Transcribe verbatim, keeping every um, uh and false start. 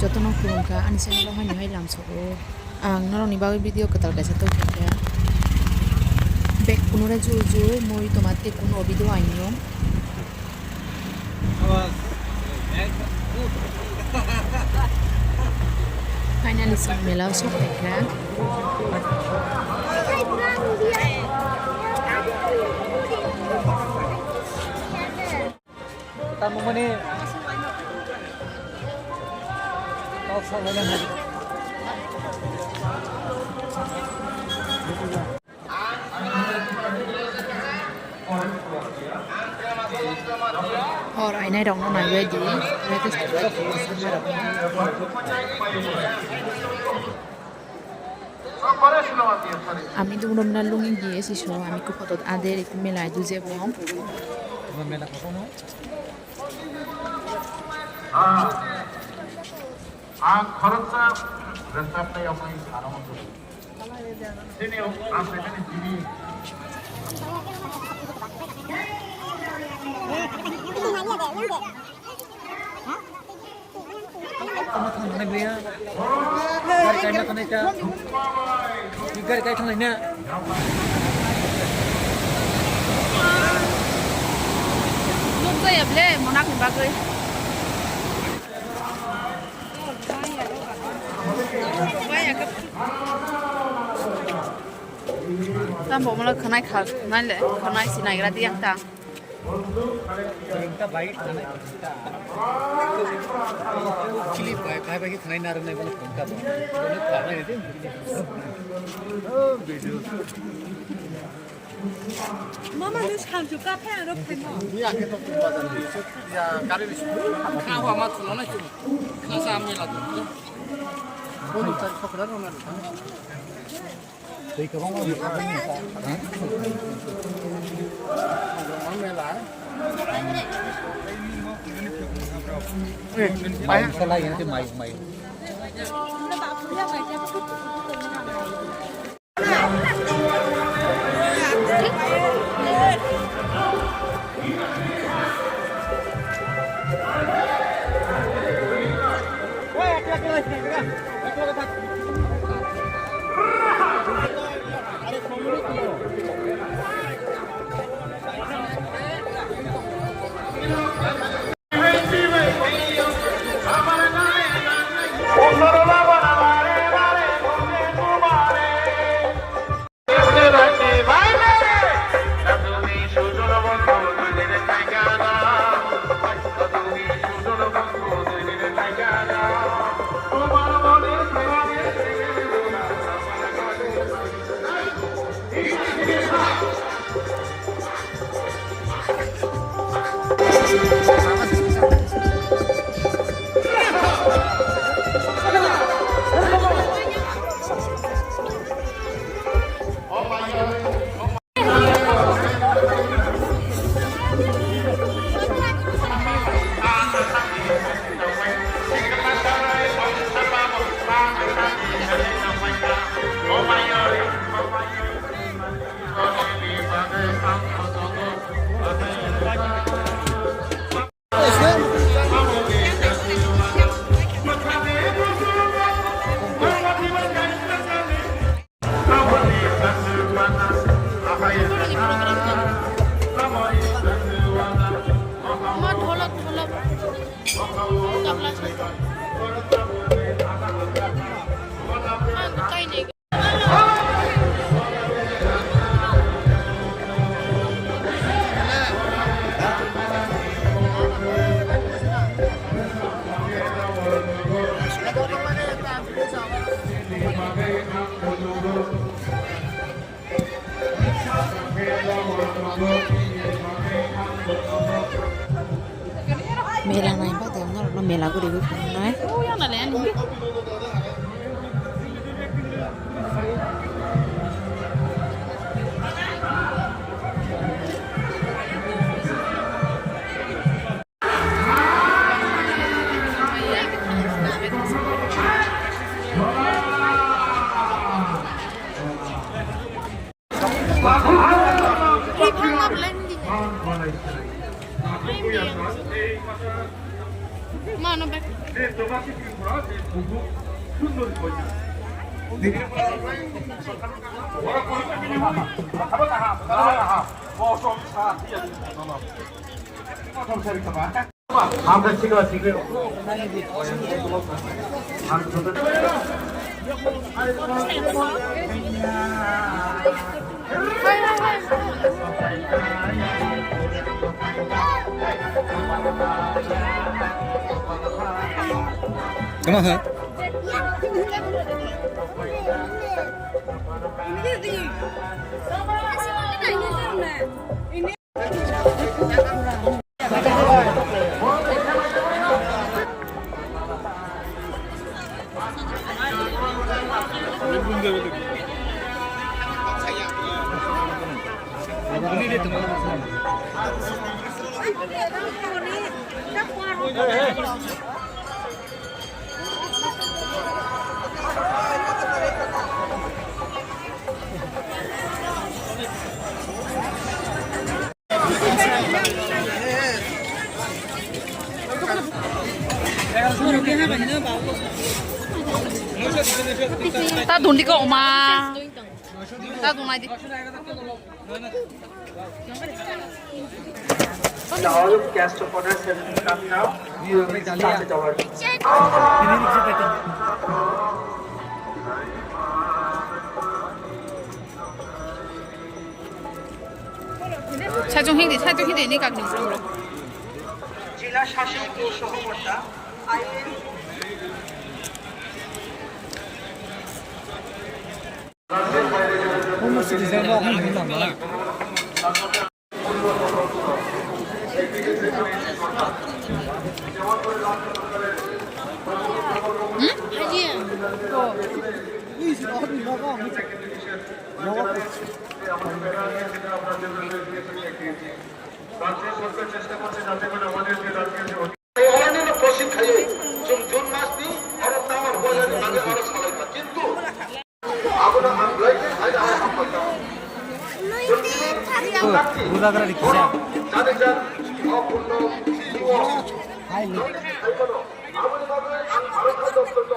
Jotono khulumkha, ani channel o haino hai lamsogo. Ang norokni bagwi video kwtal kaisa tubukha. Bek kunure ju ju mui tomate kuno video aino. Finally, chwng mela o sokphaikha. Tamo mani. Kok sok laina hai. Hor ainai rokno naibai di. Ami dum dum na lunging di esi so ami ko photo ader iku mela du jebo. Ang khoroksa rwchapnai wngwi sano hwnwi. Chini ang saimani chini. Tama thang nai bia. Gari kai na kanai ta. Gari kai thang nai na. Nuk jaya ble, monak ni bagwi. Tam bo mala khanai kha, nai le, khanai si nai gra diang ta. Chili bai, bai, bai, khanai nar nai bala khanai ta. Bala khanai de. Oh, video. Mama, nung samsuk ka phai aro phai mo. Ni akhe to bazar ni. Ya, gari ni. Kha wa ma thulo na chu. Kha sa me la. Ko ni tar khokra ro na. Tei ka bang ma. Mela. Eh, mai. Mai, mai. Mela nai ba de norok no mela guri guri nai. Tama ha? Ta dundi ko oma. Ta dunai di. The Hall of Guest of Honor ceremony come now. Start with our Saichung hingdi, saichung hingdi ni kakni bro. জেলা শাসক ও সহকর্তা আইএন এই অরণ্যের প্রশিক্ষায় June, June Masoni আরো তামার পয়লানি মাঝে আরো সালাইবা। কিন্তু আমরা আন্দোলনকে আইন আয় হামপাতা। বুঝাগরা রিকিসা। জানে জান, অপূর্ণ, আমার ভাবে আরো খাদ্য অত্যন্ত।